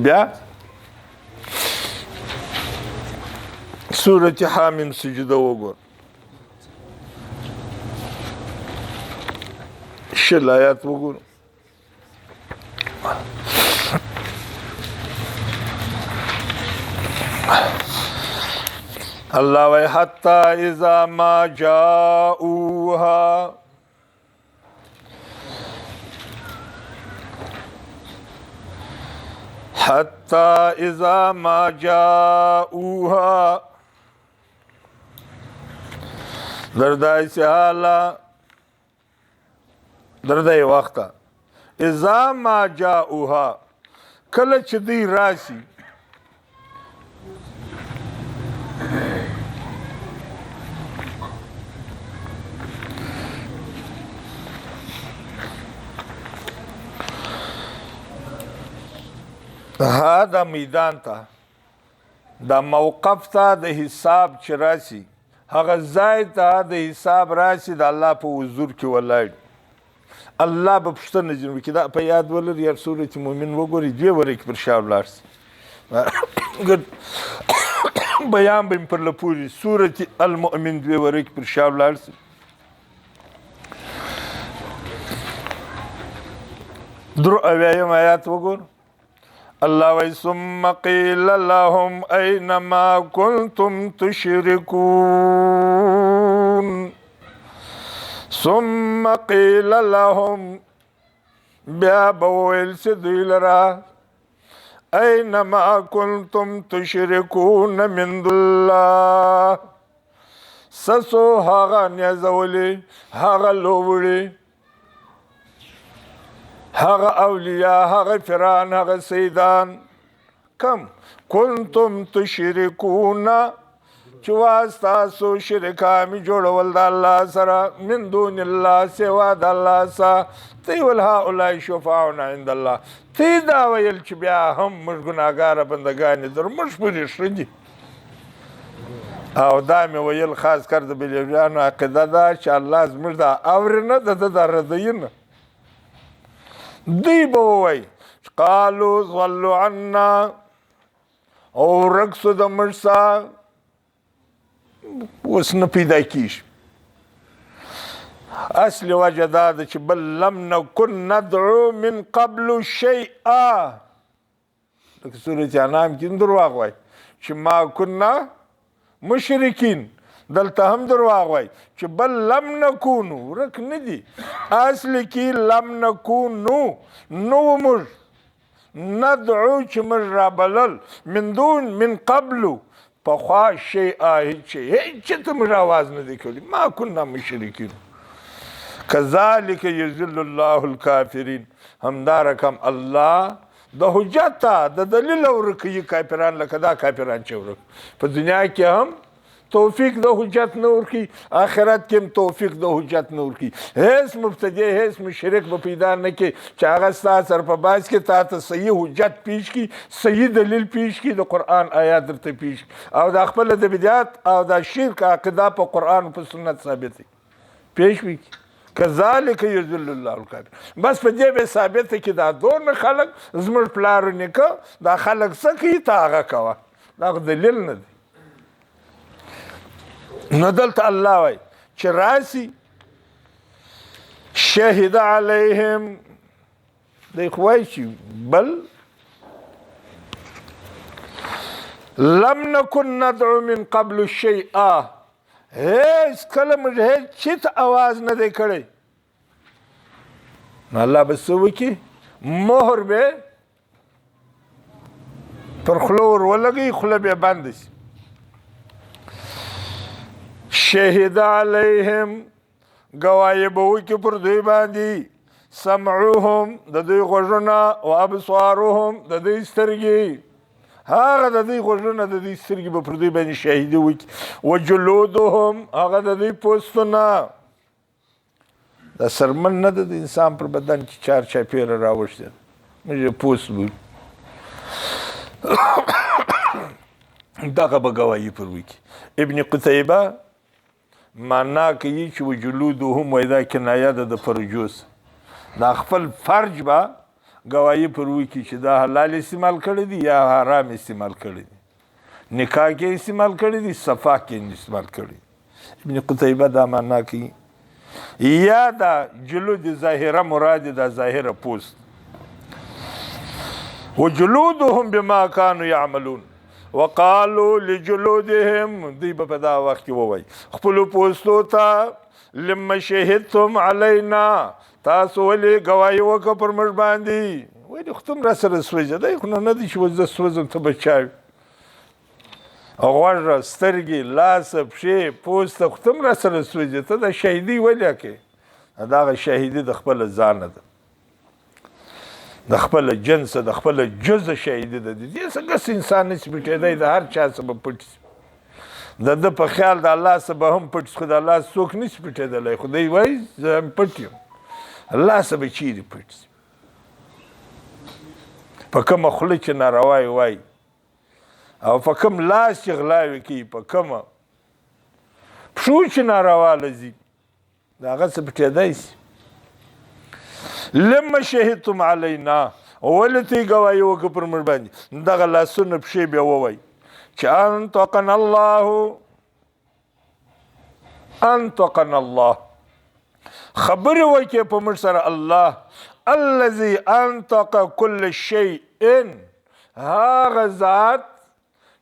بیا سورة حامیم سجده وګور، 20 آیات وګور. الله وی حتی اذا ما جاءوها، حتى إذا ما جاءوها، دردای سهالا دردای وخته، اذا ما جاءوها، کله چې دوی راشي ها دا میدان ته، دا موقف ته د حساب چې راشي، هغه ځای ته د حساب راشي، د الله په حضور کې ولاړ، الله به پوښتنه ځینې وکړي. دا په یاد ولري، هر سورة چې مؤمن وګوري دوې ورځې پر شا ولاړ شي، بیان به مې پر له پورې سورة المؤمن دوې ورځې پر شا ولاړ شي. 73 آیات وګور. الله وی ثم قیل لهم اینما کنتم تشرکون، ثم قیل لهم، بیا به وویل چې دوی لره اینما کنتم تشرکون من الله، سسو هغه نیازولې، هغه لوړې، هغه اولیاء، هغه فران، هغه سیدان، کم کنتم تشرکون، چې ستاسو شرکان جوړول د الله سره، من دون الله، سوا د الله سره، تی ویل هؤلاء شفاعنا عند الله، تی دا ویل چې بیا هم موږ ګناهګاره بندګان یو، در موږ پورې ښه دي. او دا مې ویل خاص کر د بلیویانو عقیده ده چې الله زموږ دا اوري نه، د ده دا ردوي نه. دوی به ووایي قالو ضلوا عنا، او ورک سو د موږ څخه، اوس نه پیدا کېږي. اصل وجه دا ده چې بل لم نکن ندعو من قبل شیئا، لکه سورة انعام کې هم درواغ وایي چې ما کنا مشرکین، دلته هم درواغ وایي چې بل لم نکونو، ورک نه دي. اصل کې لم نکونو نو موږ ندعو چې موږ رابلل من دون من قبل پخوا شیئا، هیڅ هیڅ ته موږ آواز نه دی کړی، ما کنا مشرکین. کذالک یذل الله الکافرین، همدا رقم الله د حجت ته د دلیل ورکوي کافران، لکه دا کافران چې ورک په دنیا کې هم توفیق د حجت نه ورکوي، آخرت کې هم توفیق د حجت نه ورکوي. هیڅ مبتدی، هیڅ مشرک به پیدا نه کړي چې هغه ستا سره په بحث کې تا ته صحیح حجت پیش کړي، صحیح دلیل پیش کړي، د قرآن آیات درته پیش کړي، او دا خپله د بدعت او دا شرک عقیده په قرآن په سنت ثابتوي پیش وکړي. کذالک یذل الله الکافر. بس په دې به ثابته کړي دا دونه خلک زموږ پلار و نیکه دا خلک څه کوي، ته هغه کوه، دا خو دلیل نه دی. نو دلته الله وایي چې راسي شهد علیهم، دی خو وایي چې بل لم نکن ندعو من قبل شیئا، هیڅ کله موږ هیڅ چیت آواز نه دی کړی. نو الله به څه وکړي؟ مهر به پر خوله ور ولګوي، خوله به بنده شي. شهد علیهم، ګواهي به وکړي پر دوی باندې، سمعهم د دوی غوږونه، او ابصارهم د دوی سترګې، هغه د دوی غوږونه د دوی سترګې به پر دوی باندې شاهدي وکړي، وجلودهم هغه د دوی پوستونه. دا سرمن نه ده د انسان پر بدن چې چار چاپېره راوښتې ده، موږ یې پوست بولو، دغه به ګواهي پر وکړي. ابن قتیبه معنا کوي چې وجلودهم وایي دا کنایه ده د فرجوس، دا خپل فرج به ګواهي پر وکړي چې دا حلال استعمال کړی دی یا حرام استعمال کړی دی، نکاح کې استعمال کړی دی، صفا کې استعمال کړی. ابن قتیبه دا معنا کوي. یا دا جلود ظاهره مراد دا ظاهره پوست. وجلودهم بما كانوا يعملون وقالوا لجلودهم، دوی به په دا وخت کې ووایي خپلو پوستو ته لما شهدتم علینا، تاسو ولې ګواهي وکړه پر موږ باندې؟ ولې خو ته هم راسره سوځې، دی خو نه دی چې اوس زه سوځم ته به چا وي. غوږ، سترګې، لاس، پښې، پوسته خو ته هم راسره سوځې، ته دا شهیدي ولې کوې؟ دغه شهیدي د خپله ځانه ده، د خپل جنس، د خپل جز شهیدي ده. دې څنګه څه انسان نشي پټېدی، د هر چا څخه به پټ شي. د ده په خیال د الله څخه به هم پټ شي، خو د الله څوک نشي پټېدلی، خو دی وایي زه هم پټ یم. الله څخه به چیرې پټ شي؟ په کومه خوله چې ناروا یې وایي او په کوم لاس چې غلاوې کوي، په کومه پښو چې ناروا لځي، د هغه څه پټېدای شي؟ لما شهدتم علینا، ولې ته یې ګواهي وکړه پر موږ باندې؟ دغه لاسونه پښې بیا ووایي چې انطقنا الله، انطقنا الله، خبرې وکړې په موږ سره الله الذي انطق كل شيء، هغه ذات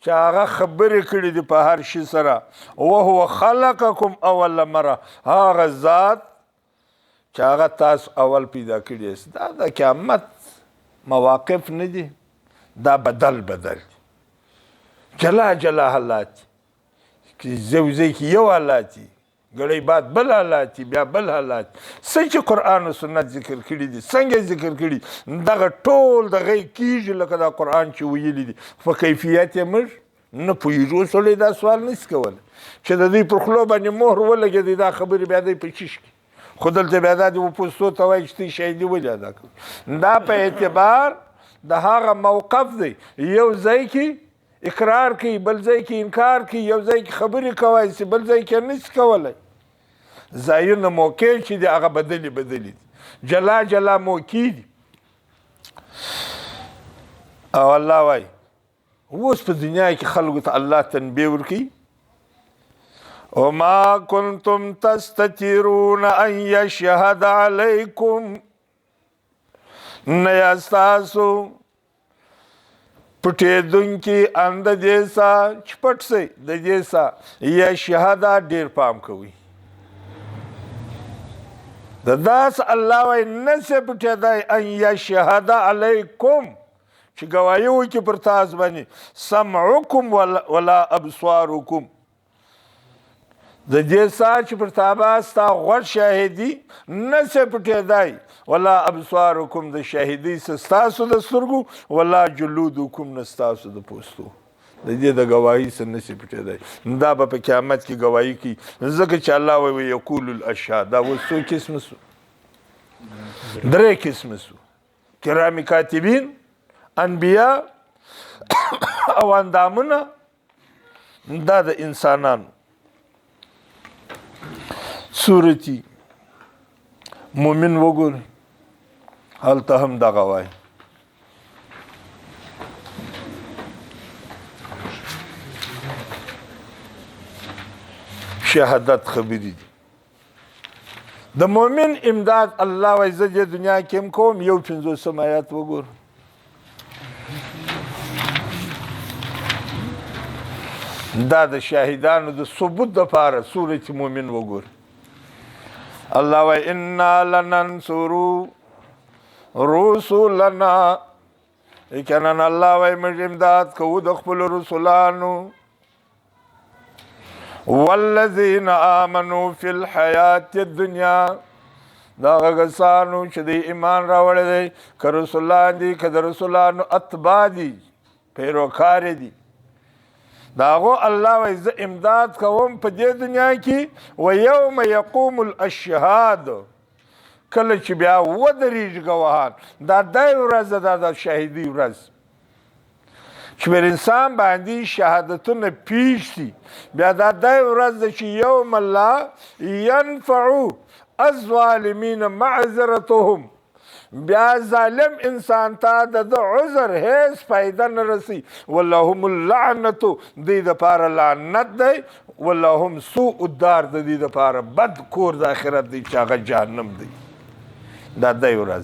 چې هغه خبرې کړې دي په هر شي سره، وهو خلقکم اول مره، هغه ذات چې هغه تاسو اول پیدا کړی یاست. دا د قیامت مواقف نه دي، دا بدل بدل دي، جلا جلا حالات دي. یو ځای کې یو حالات دي، ګړی بعد بل حالات دي، بیا بل حالات. څه چې قرآن او سنت ذکر کړي دي، څنګه یې ذکر کړي، دغه ټول دغه یې کېږي لکه دا قرآن چې ویلي دي، په کیفیت یې موږ نه پوهېږو. اوس سړی دا سوال نه شي کولی چې د دوی پر خولو باندې مهر ولګېدی، دا خبرې بیا دی په چیش کې. خو دلته بیا دا د پوستو ته وایي چې ته شهیدي ولې ادا کوې؟ دا په اعتبار د هغه موقف دی، یو ځای کې اقرار کوي، بل ځای کې انکار کوي، یو ځای کې خبرې کوای شي، بل ځای کې نه شي کولی. ځایونه موقع چې دي هغه بدلې بدلې دي، جلا جلا موقع دي. او الله وایي اوس په دنیا کې خلکو ته الله تنبیه ورکوي، وما كنتم تستترون ان يشهد عليكم، نه یاست تاسو پټېدونکي ان د دې سا چې پټ سئ د دې سا یشهد، ډېر پام کوئ. د داس الله وایي نه سئ پټېدای ان یشهد علیکم، چې ګواهي وکړي پر تاسو باندې سمعکم ولا ابصارکم، د دې سا چې پر تابا ستا غوږ شاهدي نه سئ پټېدای، ولا ابصارکم، د شاهدۍ څه ستاسو د سترګو، ولا جلودکم، نه ستاسو د پوستو، د دې د ګواهۍ څه نه سي پټېدای. دا به په قیامت کې ګواهي کوي، ځکه چې الله وایي یقول الاشهاد. دا اوس څو قسمه سو؟ درې قسمه سو: کرام کاتبین، انبیا او اندامونه دا د انسانانو. سورتي مومن وګورئ، هلته هم دغه وایي. شهادت خبرې دي. د مؤمن امداد الله وایي زه دې دنیا کې هم کوم. یو پنځوسم آیات وګوره. دا د شاهدانو د ثبوت دپاره سورة مؤمن وګوره. الله وایي انا لننصر رسلنا، یقینا الله وایي موږ امداد کوو د خپلو رسولانو، والذین آمنوا فی الحیات الدنیا، دا هغه کسانو چې د ایمان راوړی دی، که رسولان دي که د رسولانو اتباع دي، پیروکار دي، د هغو الله وایي زه امداد کوم په دې دنیا کې. و یوم یقوم الاشهاد، کله چې بیا ودرېږي ګواهان، دا دی ورځ ده، دا د شاهدۍ ورځ چې پر انسان باندې شهادتونه پیښ دي، بیا دا دی ورځ ده چې یوم لا ینفع الظالمین معذرتهم، بیا ظالم انسان ته د ده عذر هیڅ فایده نه رسی. ولهم اللعنة، دوی دپاره لعنت دی. ولهم سوء الدار، د دوی دپاره بد کور د آخرت دی چې هغه جهنم دی. دا دی ورځ.